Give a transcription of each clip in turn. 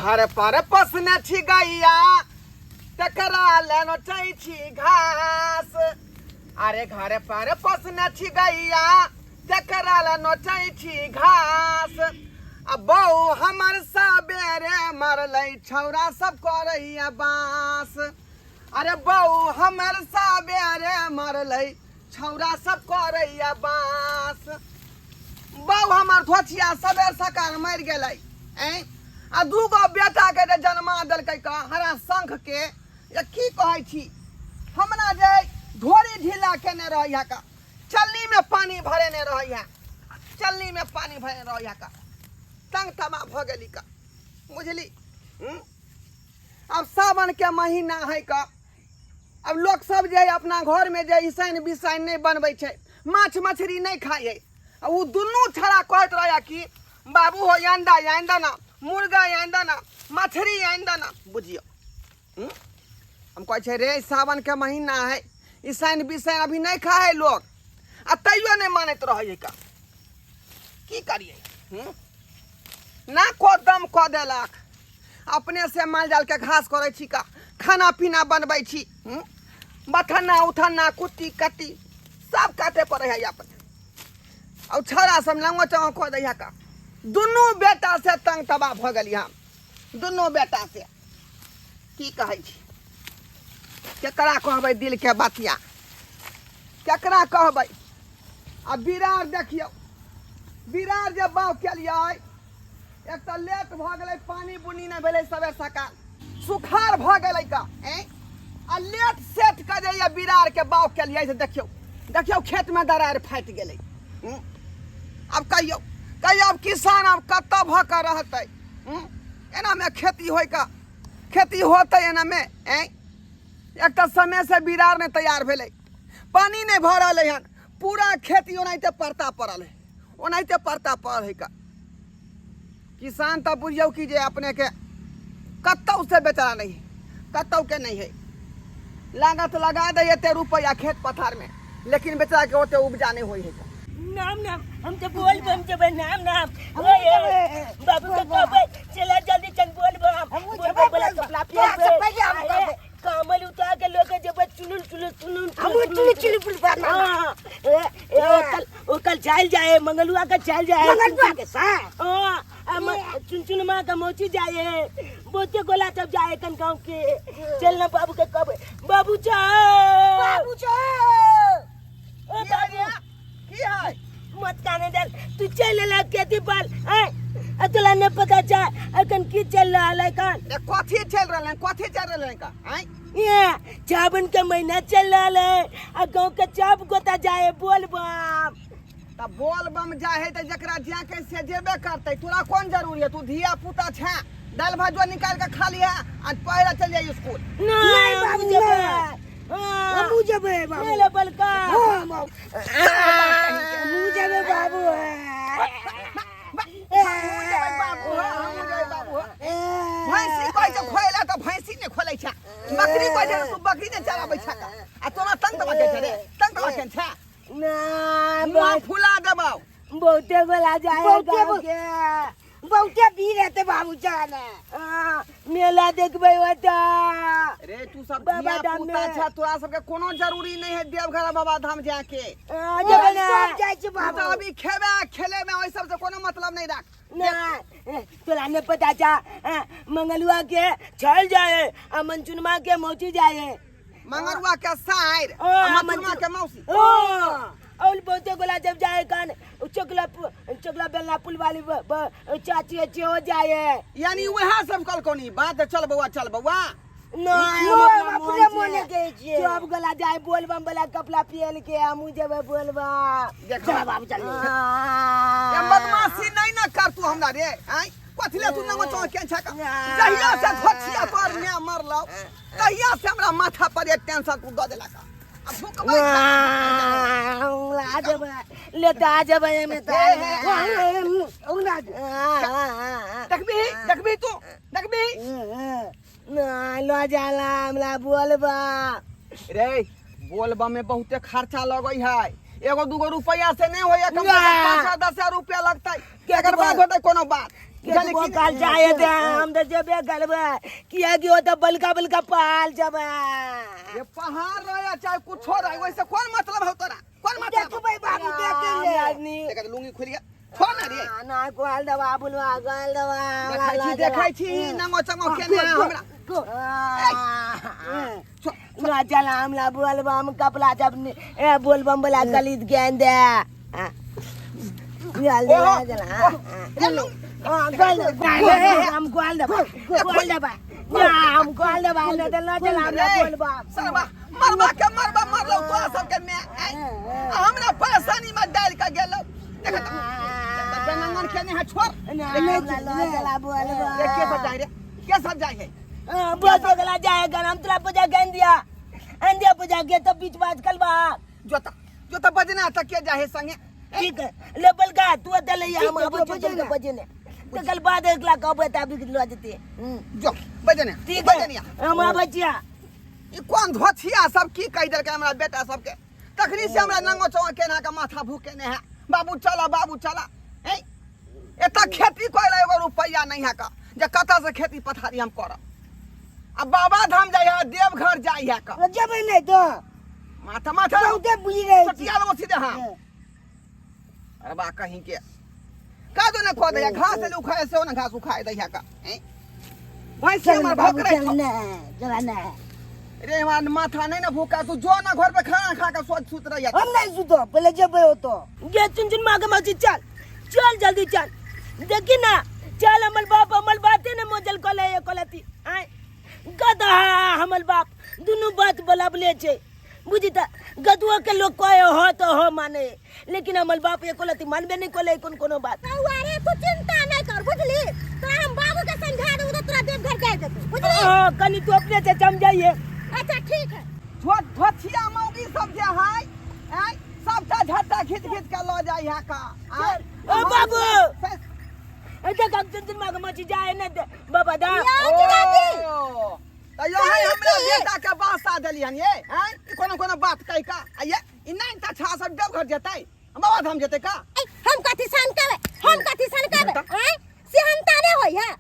घर पर पोसने छी गैया तकरा ले नोचै छी घास। अरे घर पर पोसने छी गैया तकरा ले नोचै छी घास। आ बहू हमर सबेरे मरलै छौरा सब करैया बाँस। अरे बहू हमर सबेरे मरलै छौरा सब करैया बाँस। बहू हमर धोछिया सबेर सकाल मरि गेलै। ऐं आ दूगो बेटा के जे जन्मा देलकै का हरा शंख के, ये की कहै छी हमरा जे ढोरी ढीला केने रहैया का, चलनी में पानी भरेने रहैया, चलनी में पानी भरेने रहैया का, तंग तमा भऽ गेली का, बुझली। अब सावन के महीना है का, अब लोग सब जे अपना घर में जे ईसाइन बिसाइन नहीं बनबै छै, माछ मछली नहीं खाइ है, आ उ दुनू छड़ा कहैत रहैया कि बाबू हो अंडा आनि दे ना, मुर्गा आनि दे ना, मछली आनि दे ना, बुझियौ। हम कहै छै रे सावन के महीना है, ईसाइन बिसाइन अभी नहीं खाए है लोग, आ तैयो नहीं मानैत रहै है का, की करिए। ना को दम कऽ देलक, अपने से माल जाल के घास करै छी का, खाना पीना बनबै छी, बथन्ना उथन्ना कुट्टी कट्टी सब काटे पड़ै है अपने। और छौड़ा सब लंगो चंगो कऽ दै है का, दुनू बेटा से तंग तबाह भऽ गेली हम, दुनू बेटा से की कहै छी, केकरा कहबै दिल के बतिया, केकरा कहबै। आ बिरार देखियौ, बिरार जे बाउ केलियै एक तऽ लेट भऽ गेलै, पानि बुनी नहि भेलै, सबेर सकाल सुखार भऽ गेलै का, ऐं आ लेट सेट कऽ जे बिरार के बाउ केलियै से देखियौ, देखियौ खेत में दरार फाटि गेलै। आब कहियौ, कहियौ आब किसान आब कतऽ भऽ कऽ रहतै। एना में खेती होय का, खेती होतै एना में, ऐं एक तऽ समय से बिरार नहि तैयार भेलै, पानि नहि भऽ रहलै हन, पूरा खेती ओनाहिते परता पड़ल है, ओनाहिते परता पड़ल है का। किसान तऽ बुझियौ कि जे अपने के कतौ से बेचारा नहीं है, कतौ के नहीं है, लागत लगा दे एते रुपया खेत पथार में, लेकिन बेचारा के ओते उपजा नहीं होई है। नाम नाम हम तो बोल बम जबे नाम नाम ओए बाबू के कहबे चला जल्दी चल बोल बम, हमहूँ बोल जेबै, बम बोला बोल बम। कपड़ा तोरा पियर से पहिले हम अरे, कहबै। कमल उठा के लोग जब चुलुल चुलुल चुलुल हमहूँ चुलुल चुलुल बुलबा ना। हाँ, ए, ए, ओकल, ओकल चल जाए, मंगलुआ का चल जाए। मंगलुआ के साथ? हाँ, आ, चुनचुन माँ का मोची जाए, बहुते गोला सब जाए कन गाँव के। चल ना बाबू के कब बाबू जाओ। बाबू जाओ। ओ बाबू। की है? मत काने दे, तू चल ला खेती पर, हैं? आ तोला नहीं पता चा, अखन की चल रहल है कन? ए, कथी चल रहल है? कथी चल रहल है का? हैं? ये चावन के महीना चल रहल है, आ गांव के चाप गोता जाए बोल बम। त बोल बम जाए है त जकरा जाए के से जेबे करतै, तोरा कोन जरूरी है? तू धिया पुता छे, दाल भात जो निकाल के खा लिहा आ पढ़े चल जाई स्कूल। नहीं, नहीं बाबू बाबू, जेबे। नहीं। हाँ। हमहूँ जेबै बाबू। नहीं ले बलका। हाँ, बाबू। हमहूँ जेबै बाबू। हमहूँ जेबै बाबू, हाँ, हमहूँ जेबै बाबू, हाँ। भैंसी कहै छै खोलै तऽ भैंसी नहि खोलै छै, बकरी कहै छै तू बकरी नहि चराबै छै का? आ तोरा तंग तबाह के छै रे, तंग तबाह के छै। ना, मुँह बस। फुला देबौ। बहुते गोला जाए बहुते गाँव गो- के। बहुते भीड़ हेतै बाबू जान। हाँ, मेला देखबै ओतऽ। रे तू सब बाबा धिया धाम पुता में। छै, तोरा सबके कोनो जरूरी नहीं है देवघर बाबा धाम जाके। हाँ, जेबै ना। सब जाइ छै तू बाबू। तऽ अभी खेबे आ खेले में ओहि सबसे कोनो मतलब नहीं राख। ना, तोरा नहीं पता छा, हाँ, मंगलुआ के चल जाए आ मंचुनमा के मौसी जाए। मंगरुआ के साइर हाँ, आ मंचुनमा मंचु- के मौसी। हाँ, और बहुते गोला जब जाए कान चोकला चोकला बेलना पुल वाली चाची अच्छी हो जाए। यानी वह सब कल कोनी बात, चल बउआ चल बउआ। नहीं, नो, हम अपना अपने मोन मोने से गए छियै। जब गला जाए बोलबम वाला कपड़ा पहन के हमहूँ जेबै बोलबम। देखो। चल बाबू, चल। ये बदमाशी नहीं ना कर तू हमरा रे, आँय? कथी ले तू नंगो चौक के छका? जहिया से धोछिया पर ने मरलौ, तहिया से हमरा माथा पर एक टेंशन तू दऽ देलक। आ भुकबै आ जेबै, ले तऽ आ जेबै एहिमे तऽ। देखबी, देखबी तू, देखबी। नहीं लो जाला हमरा बोलबा। रे बोलबा में बहुते खर्चा लगै है, एगो दूगो रुपया से नहीं होय, कम से कम ना। 5 10 हजार रुपया लगतै, के एकर बाद देबै? होतै कोनो बात। बुझलियै केतबो कि काल जाए दे हम तऽ जेबे करबै किएकि ओतऽ बलका बलका पहाड़ जबै ये पहाड़ रहे चाहे कुछो रहे वैसे कौन मतलब है तोरा कौन मतलब देखबै बाबू देख ले आदमी देखा लुंगी खोल गया छोड़ ना रे ना गोल दबा बुलवा गोल दबा देखै छी देखै छी नंगो चंगो केने है हमरा छोड़। ना चल हमला बोलबम कपड़ा जब ए बोलबम वाला गलित ज्ञान दे चल दे ओहो, चल ओहो, ए लुंगी हां गोल हम गोल दबा गोल दबा ना हम गोल दबा ना चल ना चल हमला रे, बोलबम सरबा मरबा के मरबा मरलो तोरा सबके मैं आय। आ हमरा परेशानी में डाल के गेलो देख त बेनंगन केने है छोड़ ना हमला लो चला बोलबम रे के सब जाय रे के सब जाय है बहुत गला जाएगा हम तोरा पूजा गन दिया अंदिया पूजा के तो बीच बाज कल बा जोता जोता बजना त के जाय है संगे ठीक है ले बलगा तू अदल ले हम ठीक है, अब जो चल बजेना। के बजेने तो कल बाद एक लाख अब बता भी लो देते जो बजने ठीक है बजनिया हम अब बचिया ई कोन धोथिया सब की कहि देलकै हमरा बेटा सबके तखनी से हमरा नंगो चौआ केना के माथा भूकेने है बाबू चला बाबू चला ए एतऽ खेती करे एगो रुपैआ नहीं है का जे कतऽ से खेती पथारी हम करब आ बाबा धाम जाइ है देवघर जाइ है का जेबै नहि तऽ माथा माथा बहुते बुझि रहै छी चटिया लगो सीधे हाँ अरे बा कहीं के का जो ने खो दैया घास ले उखाए से ने घास उखाए दैया का हैं? भैंसी चल हमर बाबू भोकरै चल छौ। ने चल ने रे हमार माथा नहीं ना भूखा तू जो ना घर पे खाना खा के सोच सुत रही है हम नहीं सुतो पहले जेबै ओतऽ ये चुन चुन माँ के मौसी चल चल जल्दी चल देखी ना चल अमल बाप अमल बाते ने मोजल कोले ये कोलती आय गधा हमल बाप दुनू बात बलाबले छे बुझी त गदुआ के लोग कहे हो तो हो माने लेकिन अमल बाप ये कोलती मानबे नहीं कोले कोन कोनो बात बौआ रे तू चिंता नहीं कर बुझली तोरा हम बाबू के समझा देबो तो तोरा देवघर जाय देतौ बुझली हाँ कनी तू अपने से समझाइए अच्छा ठीक है धोथिया मौगी सब जे है आय सबटा झट्टा खींच खींच के लऽ जाइ है का आय ओ बाबू ऐसे कब चुन चुन माँ के मौसी जाए ना दे बाबा दा यौ जीजाजी ओ, तऽ यही हमरा बेटा के बासा देलियन ये आय ई कोनो कोनो बात कहि का आ ये ई नहीं तऽ छा सब देवघर जेतै बाबा धाम जेतै का ऐ, हम कथी सन करबै हम कथी सन करबै आय सेहनता नहि होइ है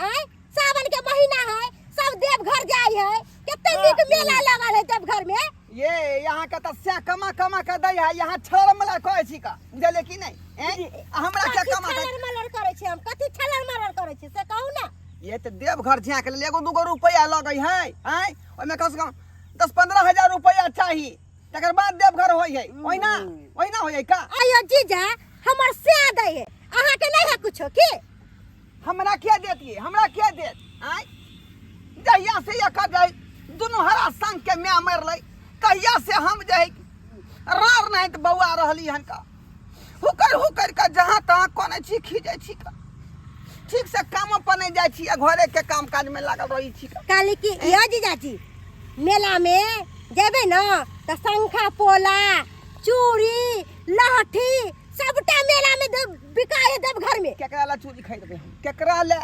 आय सावन के महीना है सब देवघर जाइ है कते नीक मेला लगल है देवघर में ये यहाँ के तऽ से कमा कमा के दै है यहाँ छड़ मला कहै छी का बुझलियै कि नहीं हैं? आ हमरा के कथी कमा के छलर मलर करै छी हम कथी छलर मलर करै छी से कहू ना ये तऽ देवघर जाए के लेल एगो दूगो रुपैआ लगै है आँय ओहिमे कम से कम 10-15 हजार रुपैआ चाही तकर बाद देवघर होइ है ओहिना ओहिना होइ है का आयो जीजा हमर से दै है अहाँ के नहीं है कुछो की हमरा क्या देत ये हमरा क्या देत आँय जहिया से एकर जाय दुनू हरा संग के माय मरलै तहिया से हम जे है रार नहीं तऽ बौआ रहली हन का हुकर हुकर के जहाँ तहाँ कोने छी खींचै छी का ठीक से कामो पर नहीं जाइ छी आ घरे के काम काज में लागल रही छी का कहली कि यो जीजाजी मेला में जेबै न तऽ शंखा पोला चूड़ी लहठी सबटा मेला में बिकाय है देवघर में केकरा ला चूड़ी खरीदबै हम केकरा ले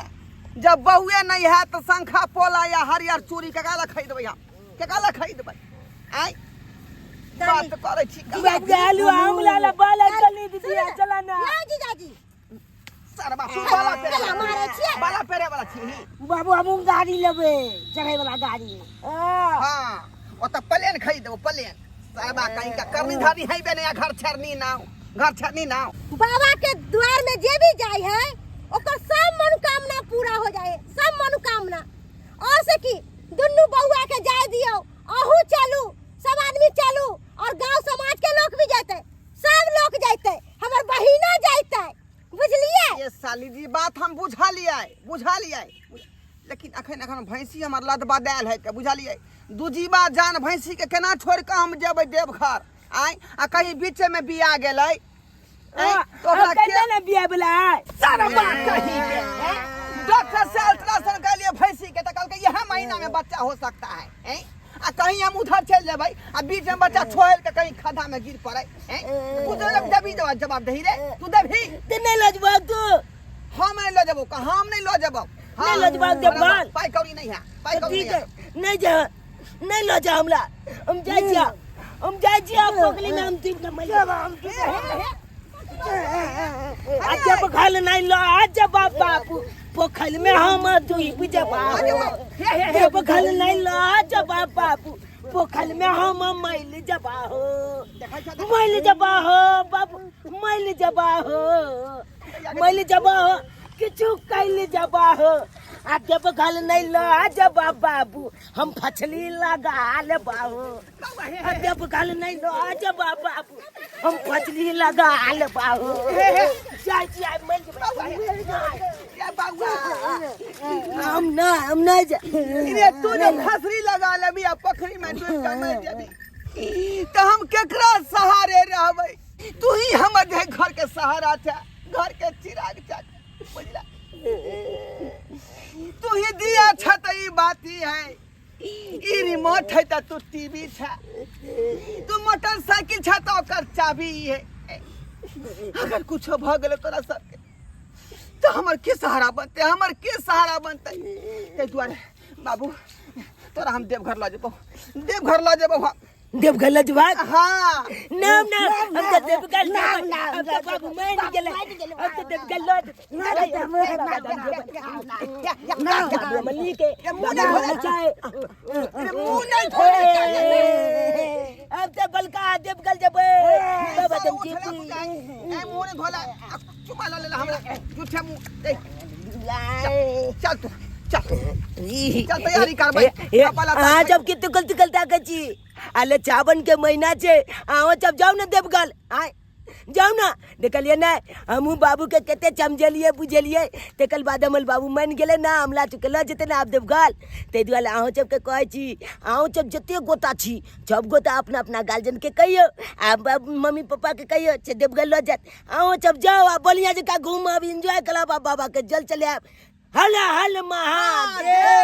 जब बहुए नहीं है तो शंखा पोला या हरियर चूड़ी केकरा ला खरीदबै हम केकरा ला खरीदबै आय बात करै छी का। जालू हम लाला बाला चली दीदी चला ना यो जीजाजी सरबा बाला पेरे चला मारै छियै बाला पेरे वाला छी बाबू हमहूँ गाड़ी लेबै चढ़ै वाला गाड़ी हाँ ओतऽ प्लेन खरीदबो प्लेन सरबा कहीं का करनी धारी है बे नहीं घर छेड़नी नाव घर छेड़नी नाव बाबा के द्वार में जे भी जाय है ओकर सब मनोकामना पूरा हो जाए सब मनोकामना और से की दुनू बउआ के जाय दियो अहू चलू सब आदमी चलू और गांव समाज के लोग भी जैते सब लोग जैते हमर बहिनो जैते बुझलिए ये साली जी बात हम बुझलियै बुझलियै लेकिन अखन अखन भैंसी हमर लद बदायल है के बुझलियै दूजीबा जान भैंसी के केना छोड़ के हम जेबै देवघर आय आ कहीं बीचे में बिया गेलै आँय, तो ओकरा के कैसे ना बिया बोला सारा बात कही के हैं? डॉक्टर से अल्ट्रासाउंड कर लिए भैंसी के तो कहलकै यह महीना में बच्चा हो सकता है हैं? आ कहीं हम उधर चल जेबै आ बीच में बच्चा छोड़ के कहीं खड्डा में गिर पड़े हैं? तू जब देबी जवाब जवाब दही रे तू देबी ते नहीं लजबा तू हम नहीं लो जेबो का हम नहीं लो जेबो नहीं लो जेबो, देवघर। पाई कौड़ी नहीं है पाई कौड़ी ठीक नहीं है है नहीं जा नहीं लो जा हमला हम जाय छिया हम जाय छिया पोखली में हम तीन नंबर हे, हे, हे। आ जब घल नहीं लो जब बाबू पोखल में हम डूब जबा हो। जब घल नहीं लो जब बाबू पोखल में हम मैल जबा हो, मैल जबा हो बाबू, मैल जबा हो, मैल जबा हो, किछु कैल जबा हो। आ जब घल नहीं लो जब बाबू हम फछली लगा ले बाबू। आ जब घल नहीं लो जब बाबू हम फछली लगा ले बाबू। जाय छी आइ मरि जेबै। बाबुआ हम ना, हम नहीं जा। रे तू जे फसरी लगा लेबी आ पोखरी में डूब के मर जेबी तो हम केकरा सहारे रहबै? तू ही हमर जे घर के सहारा छे, घर के चिराग छे, बुझला? तू ही दिया छ त ई बात ही है, ई रिमोट है त तू टीवी छे, तू मोटरसाइकिल छे त ओकर चाबी ई है। अगर कुछो भ गेलै तोरा सबके तो हमर के सहारा बनते, हमर के सहारा बनते? ताहि दुआरे बाबू तोरा हम देवघर लऽ जेबौ, देवघर लऽ जेबौ हम। देवघर लऽ जेबै? हाँ। ना ना, हम तो देवघर ना, हम तो बाबू मान गेलै, हम तो देवघर लऽ जेबै। बाबू मल्ली के बाबू चाहे मुँह नहीं धोने चाहिए। हम तो बलका देवघर जेबै बाबा। साला दम उठला जेबै। बुझाइ। ए, मुँह नहीं धोला, आ, चुमा लऽ लेला हमरा झूठे मुँह। ए, चल तू चल, चल तैयारी करबै। अहाँ जब के तुकल तुकल ताकै छी आले चावन के महीना छै, अहाँ जब जाउ ने देवघर, आय जाउ ने। देखलियै ने हमहूँ बाबू के कते चमझेलियै बुझेलियै, तकर बाद हमर बाबू मानि गेलै ना, हमला चुके लऽ जेतै ने आब देवघर। ताहि दुआरे अहूँ सबके कहै छी, अहूँ सब जते गोटा छी सब गोटा अपना अपना गार्जियनके कहियौ आ मम्मी पप्पाके कहियौ से देवघर लऽ जायत। अहूँ सब जाउ आ बढ़िआँ जकाँ घूमब, एन्जॉय करब आ बाबाके जल चलायब। हल हल महादेव।